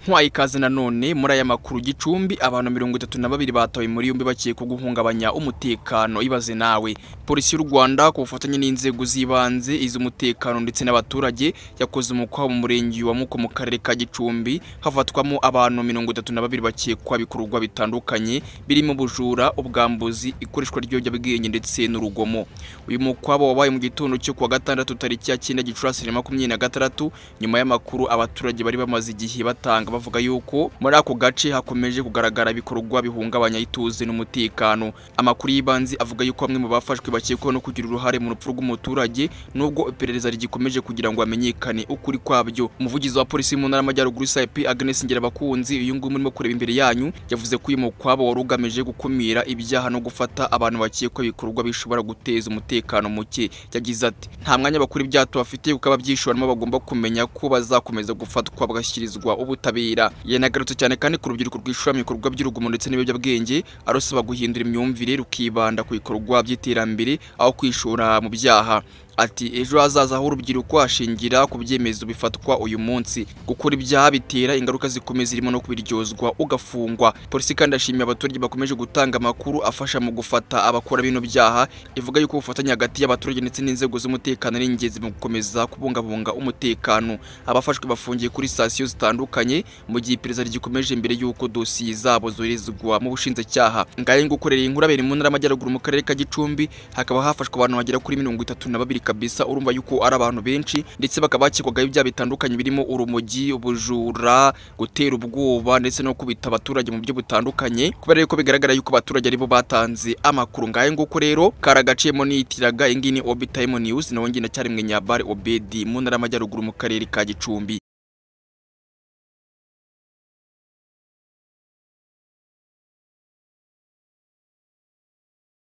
Nkwaye ikaze nanone muri aya makuru. Gicumbi, abantu 32 batawe muri yombi bakekwa guhungabanya umutekano. Ibaze nawe! Polisi y'u Rwanda ku bufatanye n'inzego z'ibanze, iz'umutekano ndetse n'abaturage yakoze umukwabo mu murenge wa Muko mu karere ka Gicumbi, hafatwamo abantu 32 bakekwa ibikorwa bitandukanye birimo ubujura, ubwambuzi, ikoreshwa ry'ibiyobyabwenge ndetse n'urugomo. Uyu mukwabo wabaye mu gitondo cyo kuwa gatandatu tariki ya 9 Gicurasi 2026, nyuma y'amakuru abaturage bari bamaze igihe batanga bavuga yuko muri ako gace hakomeje kugaragara ibikorwa bihungabanya ituze n'umutekano. Amakuru y'ibanze avuga yuko bamwe mu bafashwe bakekwaho no kugira uruhare mu rupfu rw'umuturage, nubwo iperereza rigikomeje kugira ngo hamenyekane ukuri kwabyo. Umuvugizi wa polisi mu ntara y'Amajyaruguru, CP Agnes Ngirabakunzi, uyu nguyu murimo kureba imbere yanyu, yavuze ko uyu mukwabo wari ugamije gukumira ibyaha no gufata abantu bakekwa ibikorwa bishobora guteza umutekano muke. Yagize ati: "Nta mwanya bakora ibyaha bafite, kuko ababyishoramo bagomba kumenya ko bazakomeza gufatwa bagashyikirizwa ubutabera." Yanagarutse cyane kandi ku rubyiruko rwishora mu bikorwa by'urugomo ndetse n'ibiyobyabwenge, arusaba guhindura imyumvire rukibanda ku bikorwa by'iterambere aho kwishora mu byaha. Ati: "Ejo hazaza h'urubyiruko hashingira ku byemezo bifatwa uyu munsi. Gukora ibyaha bitera ingaruka zikomeye zirimo no kubiryozwa ugafungwa." Polisi kandi yashimiye abaturage bakomeje gutanga amakuru afasha mu gufata abakora bino byaha, ivuga yuko ubufatanye hagati y'abaturage ndetse n'inzego z'umutekano ari ingenzi mu gukomeza kubungabunga umutekano. Abafashwe bafungiye kuri sitasiyo zitandukanye mu gihe iperereza rigikomeje mbere y'uko dosiye zabo zoherezwa mu bushinjacyaha. Ngahe ngukorera inkuru abera mu ntara y'Amajyaruguru mu karere ka Gicumbi, hakaba hafashwe abantu bagera kuri 32 kabisa. Urumva yuko ari abantu benshi, ndetse bakaba bakekwagaho ibyaha bitandukanye birimo urumogi, ubujura, gutera ubwoba ndetse no kubita abaturage mu buryo butandukanye, kubera yuko bigaragara yuko abaturage aribo batanze amakuru. Ngahe nguko rero karagaciyemo niyitiraga. Iyi ngiyi ni Obi Time News, nawe ngiye ndacyari mwe Nyabare Obedi mu ntara y'Amajyaruguru mu karere ka Gicumbi.